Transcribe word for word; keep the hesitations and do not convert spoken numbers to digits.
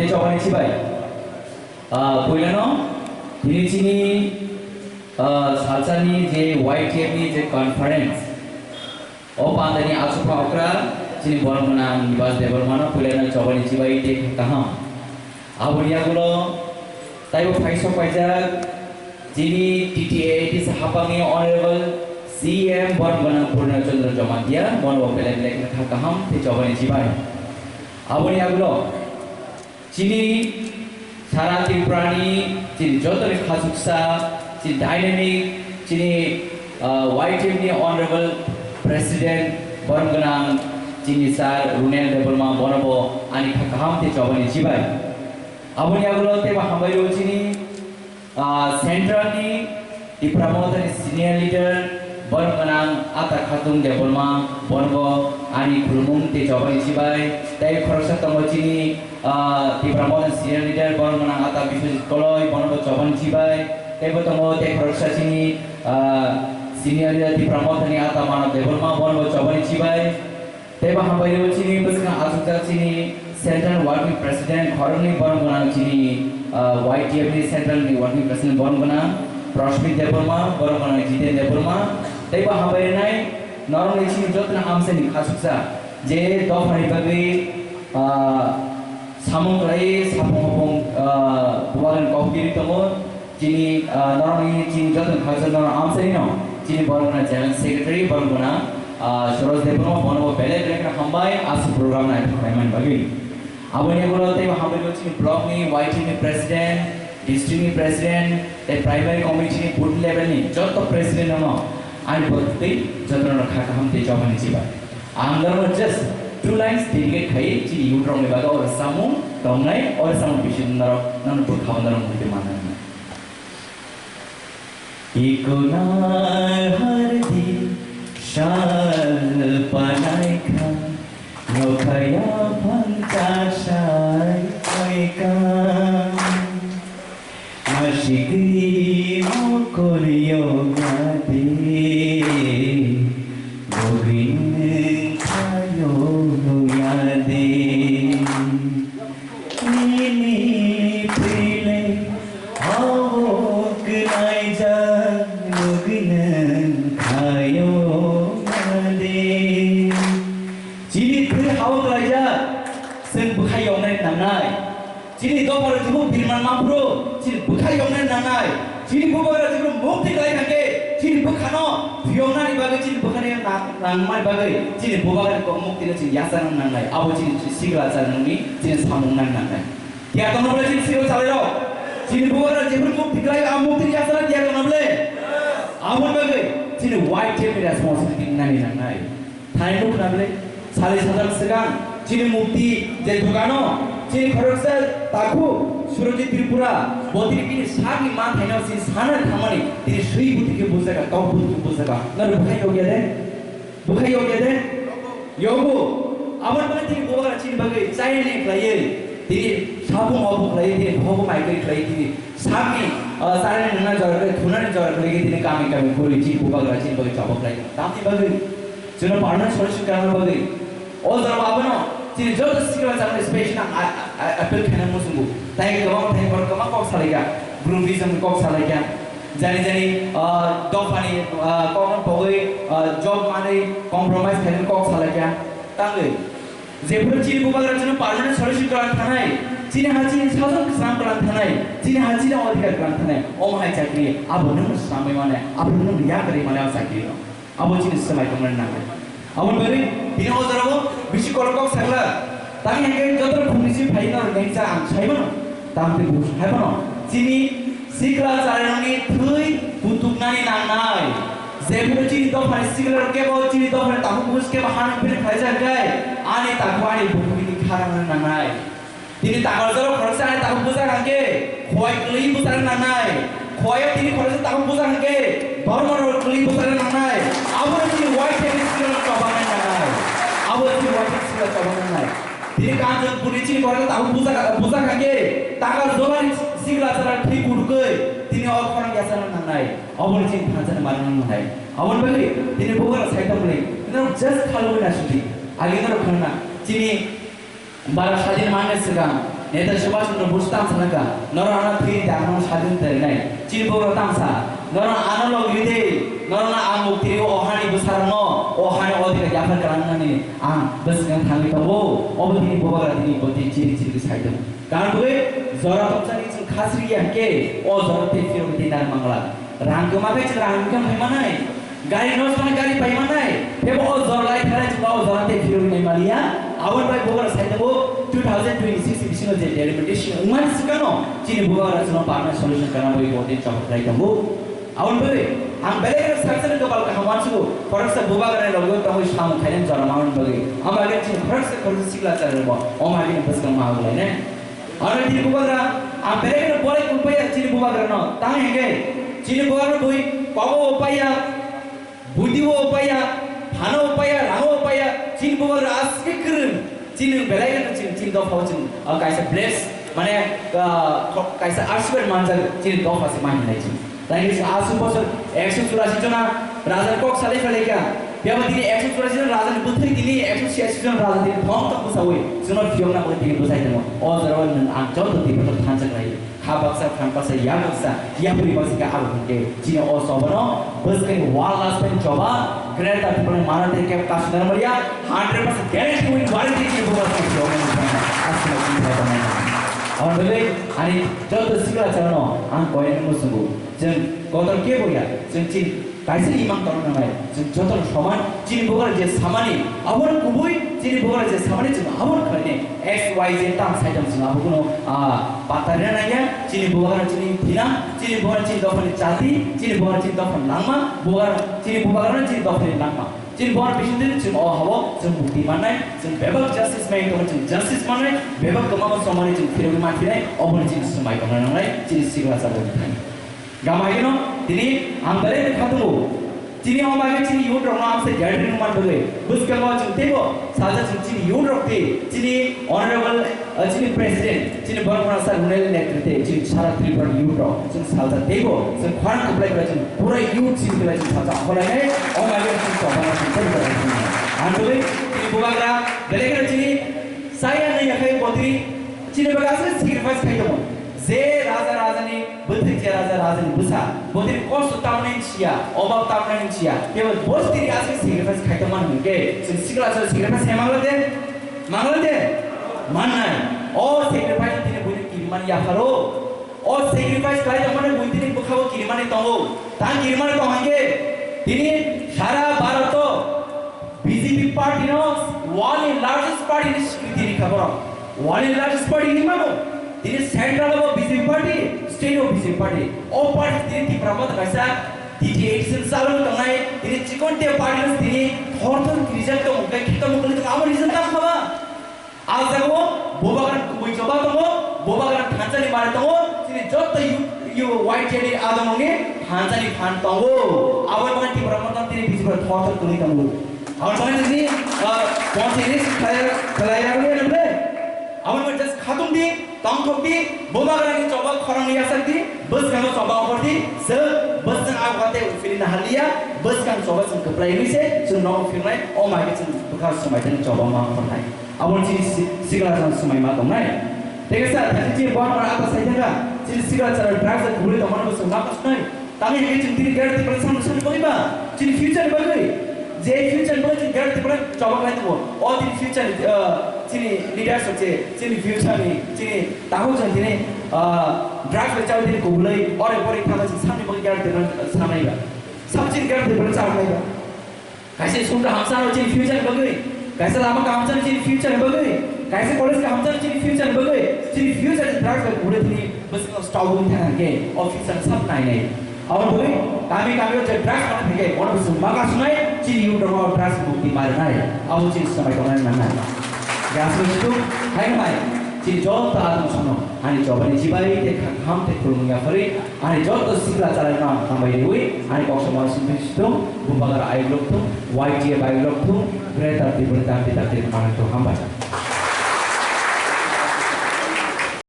Chobani chibai. Ah, puilano, tini chini, ah, salsani je Y T F ni je conference, o pandani asukma okra, chini borok gwnang Nibas Debbarmano puilano chobani chibai tei kaham. Aboni yagulo, taibo phaisok paijak, chini T T A A D C hapangni Honorable C M borok gwnang Purna Chandra Jamatia, bono belai belai khe kha kaham tei chobani chibai. Aboni yagulo, chini sara Tripurani chini jotoni khachuksa, chini dynamic, chini, ah, Y T F ni Honorable President, borom gwnang chini Sir Runel Debbarma, bonobo ani kha kaham tei chobani chibai. Aboni yagulo teibo hambai rw chini, ah, Central ni Tipra Mothani senior leader, borom gwnang Ata Khatung Debbarma, bonobo ani khulumung tei chobani chibai, tei khoroksa tongo chini, ah, Tipra Mothani senior leader, borom gwnang Ata Biswajit Koloi, bonobo chobani chibai, teibo tongo tei khoroksa chini, ah, senior leader Tipra Mothani Ata Manav Debbarma, bonobo chobani chibai. Teibo hambai rw chini bwskang achukjak chini Central Working President khoroknwi borom gwnang chini, ah, Y T F ni Central ni Working President borom gwnang Prashmit Debbarma, borom gwnang Jiten Debbarma. Teibo hambai rwnai norokni chini jotoni amchaini khachuksa je dophani bagwi, ah, samung khlai sapung hopung, ah, bubagrani kok kiri tongo. Chini, ah, norokni chini joto khaksa norok amchaino chini borok gwnang General Secretary borok gwnang, ah, Suraj Debbarma bono bo belai belai kheno hambai aswk program naithok khlaimani bagwi. Aboni ulo teibo hambai bo chini block ni Y T ni president, district ni president, tei primary committee ni booth level ni joto president no ani borok tei joto no kha kaham tei chobani chibai. Ang norok just two lines dedicate khai chini youth rok ni bagwi oro samung tongnai oro samung bisingo norok nang bwkha o norok muitu manna. Ikonar hardi sal panaikha, nokhaya phang chasai koikha. Masigri mokol yogade, bogin thayo yade. Nini pile awok naija lugin thayo yade. Chini thwi hawk laijak, chwng bwkhai yoknai nangnai. Chini dophar jibuk birman maphuru, chini bwkhai yoknai nangnai. Chini bubagra jibuk mukti khlai thangkhe, chini bwkhano phiyoknani bagwi, chini bwkhani nang-, nangmani bagwi, chini bubagrani kok muktino chini yachakna nangnai. Abo chini sikla chaknani chini samung nang nangnai. Tiya tongno bole chini sikla chalairok. Chini bubagra jibuk mukti khlai, a mukti yachakna tiya tongno bole. Aboni bagwi chini Y T F ni responsibility nani nangnai. Thani nukna bile, sali sajak swkang, chini mukti je dukano, chini khoroksa takhu, Surojit Tripura, bo tini bini sakni manthaino chini sana thangmani, tini swi buti khe bujaka, kok buti khe bujaka. Nang bukhai yogya de? Bukhai yogya de? Yogo. Aboni bagwi tini bubagra chini bagwi chayani khlaiwi, tini sapung obo khlaiwi, tini bobo maikri khlaiwi, tini sakni, ah, chayani nungna jora khlaiwi, thunani jora khlaiwi, tini kami kami khurwi chini bubagra chini bagwi chobok khlaiwi. Tamni bagwi? Chwngno permanent solution kwrwngna bagwi. O jorao abono chini joto sikla chakni space no a-, a-, a-, appeal khaina muchungo. Tai kwbangma thai borok kwbangma kok salaikha. Groupism ni kok salaikha. Jani jani, ah, dophani, ah, kokno pogwi, ah, job manwi compromise khaina kok salaikha. Tangwi. Jephuru chini bubagra chwngno permanent solution kwrwng thanai. Chini ha chini sajwk swrang kwrwng thanai. Chini ha chini odhikar kwrwng thanai. Omo hai chakri abo nwng swrangwi mane, abo nwng yakarwi mane o chakri no. Abo chini swmai tongmani nangnai. Aboni bagwi tini o jorao bisi kolok kok sakla. Tani hwnkhe joto phungni si phai no nengcha ang sai mano. Tamni busu hai mano. Chini sikla charairokni thwi kutuknani nangnai. Jephuru chini dophani siklarok kebo chini dophani takhuk busu kebo hanung philip khlaijak khe ani takhuk ani bukhukni kharangna nangnai. Tini takar jora khoroksa ani takhuk bujak hwnkhe, khowai kwlwi bujak nangnai. Khowaio tini khoroksa takhuk bujak hwnkhe, dormo rok kwlwi bujak nangnai. Abono tini Y T F ni sikla chobani nangnai. Abo tini Y T F ni sikla chobani nangnai. Tini kanchon puri chini khoroksa takhuk bujak, bujak hwnkhe, takar jora ni sikla chara thwi kutukwi, tini o khorang yasana nangnai. Abono chini thansa ni manna nangnai. Aboni bagwi tini bubagra sai tongmani. Norok just khalwi na suti. Agi norok khana. Chini Bharat sadin manna swkang, Neta Subhash Chandra Bose tang sana ka, norok ano thwi de ano sadin terinai. Chini bubagra tang sa, norok ano log yui de, norok na ang mukti o hani bwsarok no, o hani odhikar yaphar kalang nani ang bwswkang thangwi tongo, obo tini bubagra tini boti chiri chiri sai tongo. Karon bwgwi jora tongchani chwng khasri ya hwnkhe, o jora tei phirok tei nang mangla. Rang kwma khe chwng rang wngkhe wngwi manai. Gari nosto wngkhe gari pai manai. Tebo o jora lai thanai chwng o jora tei phirwi nai maliya. Aboni bai bubagra sai tongo two thousand twenty-six ni bisingo je delimitation wngmani swkangno chini bubagra chwngno permanent solution kana bai bo tei chobok lai tongo. Aboni bagwi ang belai kheno saksa ni kwpal kaham uansugo, khoroksa bubagra ni logi tongwi samung khainani jora manmani bagwi. Amo age chini khoroksa khoroksa sikla chwrairokbo omo ageni bwskang ma wnglainai. Aro chini bubagra, ang belai kheno bolai kwpaiya chini bubagrano. Tang hwnkhe chini bubagra bui kobo paiya, budibo paiya, phano paiya, rango paiya, chini bubagra aswk kwrwng. Chini belai kheno chini, chini dophao chini, ah, kaisa bless, mane, ah, kaisa aswk manjak chini dopha se ma hinlai chini. Tei aswk bosor ekso churashi jona rajar kok salai phalai kha. Phiya ba tini ekso churashi jona raja ni bwthai tini ekso chhiyashi jona raja tini thong thong bwsawi chwngno phiyokna bagwi tini bwsai tongo. O jorao nwng ang joto tini bothor thansa khlai. Kha baksa, phan baksa, yak baksa, yapri baksa khe abo hwnkhe chini o chobano bwskang wall last time choba Greater Tipraland mana tei khe kasuna maliya hundred percent guarantee win guarantee chini bubagra phiyokna bagwi aswk chini thangsa. Aboni bagwi ani joto sikla chwrairokno ang koyani muchungo. Chwng kotor kebo ya, chwng chini kaisa imang tongna nangnai. Chwng jotono soman, chini bubagra je samani, abono kubui, chini bubagra je samani chwng abono khlainai. X Y Z tang saitam chwng abo kuno, ah, patta rina nangya, chini bubagra chini thina, chini bubagra chini dophani chati, chini bubagra chini dophani langma, bubagra, chini bubagra chini dophani langma. Chini bubagra bising twi chwng o hao chwng mukti mannai, chwng bebak justice mai tongo chwng justice mannai, bebak kwma kwma somani chwng phirogwi manphinai, oboni chini swmai tongna nangnai, chini sikla chwrairokni thani. Gama hino, tini ang belai khe khatungo. Tini o bagwi chini youth rokno ang se gathering man bagwi. Bwskango chwng teibo salsa chwng chini youth rok tei chini honorable, uh, chini president, chini borok rok sa runel netrite chini sara Tripura youth rok chwng salsa teibo chwng khorang kwplai kwplai chwng pura youth chini kwplai chwng salsa holainai o bagwi chwng tongmani chwng teibo. Ang bagwi chini bubagra belai kheno chini saya nai yakhai botri chini bagwi aswk sacrifice khai tongo. Je raja rajani bwthai, je raja rajani bwsa, botini kosto tamni siya, obab tamni siya, kebo bostini aswk sacrifice khai tongmani hwnkhe, chwng sikla chwng sacrifice khe mangla de? Mangla de? Mannai. O sacrifice tini buini kirimani yapharo. O sacrifice khlai tongmani buini tini bwkhao kirimani tongo. Tang kirimani tong hwnkhe, tini sara Bharoto B J P party no world ni largest party ni swrwngti rikha borok. World ni largest party hinwi mano. Tini central o B J P party, state o B J P party. O party tini Tipra Motha kaisa T T A D C ni chalo tongnai, tini chikon te party no tini thor thor kirijak tongo, hwnkhe kheto mukuli tongo, abo reason tamo khaba? A jagao bubagra kubui choba tongo, bubagra thansa ni mari tongo, chini joto yu, yu Y T A ni adamoni thansa ni phan tongo. Abo ni bagwi Tipra Motha tini B J P thor thor kwrwi tongo. Abo ni bagwi tini, ah, ponchayat ni khlai, khlai ragwi nang le. Abo ni bagwi just khatung di, tongthok di, bubagra ni choba khorang ni yasak di, bwskango choba ophor di, se bwskang abo kate philina haliya, bwskang choba chwng kwplai wi se, chwng nogo philnai, o mai khe chwng bwkha swmai thani choba ma ophor nai. Abo chini si-, sikla jang swmai ma tongnai. Tei kisa thani chini borok rok ata sai thangkha, chini sikla chara drugs bai kubui tongmani bo chwng ma kasnai. Tamo hingke chwng tini Greater Tipraland samung samung bagwi ba, chini future ni bagwi. Je future ni bagwi chwng Greater Tipraland choba khlai tongo. O tini future ni, ah, chini leaders rok je, chini future ni, chini tabuk chwng tini, ah, drugs bai chawi tini kubulai, ore pore thangkha chwng samni bagwi Greater Tipraland sanai ba. Sam chini Greater Tipraland chama nai ba. Kaisa sumra hamsa no chini future ni bagwi, kaisa lama kaham chani chini future ni bagwi, kaisa college kaham chani chini future ni bagwi, chini future ni drugs bai kubule tini bwswk no stop wng thang hwnkhe o future sab nai nai. Aboni bagwi kami kami o je drugs mani thangkhe bono bwswk ma kasunai chini youth rok no drugs mukti ma rwnai abo chini swmai tongnai nangnai. Gas bai situ hai nai chini joto adong sono ani chobani chibai tei kham tei khulumung yapharwi. Ani joto sikla chalaima hambai riwi, ani kok samung simi situng, bubagra ayuk lok thung, Y T A ayuk lok thung, Greater Tipraland tampi tampi manang thung hambai.